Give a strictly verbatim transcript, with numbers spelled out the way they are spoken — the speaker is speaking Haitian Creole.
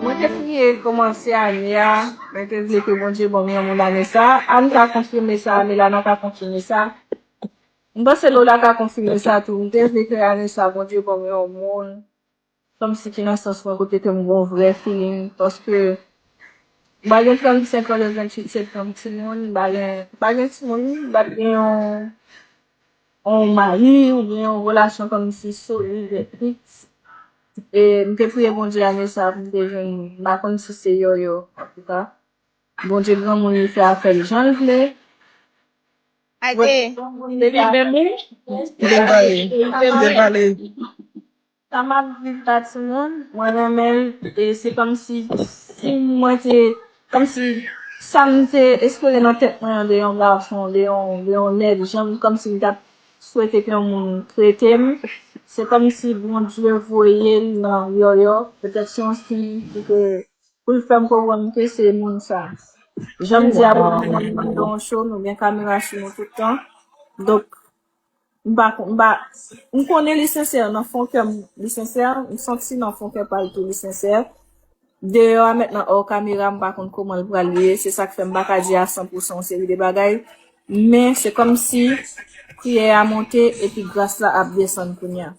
Mwen te priye kòmanse ane a, mwen te vle ke Bondye ban m yon moun ane sa. Ann ka konfime sa, Melana ka konfime sa. M panse Lola ka konfime sa tou. M te vle ke ane sa, Bondye ban m yon moun. Kòmsi ki nan sans mwen kote ke m gon vrè feeling. Paske m pa gen trannsenk an le venntuit septanm timoun, m pa gen, m pa gen timoun, m pa gen yon, yon mari oubyen yon relasyon kòmsi solid e fiks. E m te priye Bondye ane sa pou m te jwenn, m pa konn si se yoyo, antouka. Bondye granmoun, li fè afè l jan l vle. Ayte. Li menm wi. Li menm wi. Li menm wi. Sa m ap viv la timoun, mwen renmen l, e se kòmsi, si mwen te, kòmsi sa m te espere nan tèt mwen an de yon gason, de yon, de yon nèg, jan m, kòmsi m t ap swete ke yon moun trete m, se kòmsi Bondye voye l nan yòyò, petèt se yon siy pou ke, pou l fè m konprann ke se moun sa. Jan m di a, mwen nan yon show, nou gen kamera sou nou tout tan. Donk, m pa, m pa, m konnen li sensè, nan fon kè m, li sensè, m santi nan fon kè pa l tou, li sensè. Deyò a mentnan, hors caméra, m pa konn kòman l pral ye, se sa k fè m pa ka di a san pou san yon seri de bagay. Men, se kòmsi priyè a monte, epi gras la ap desann kounye a.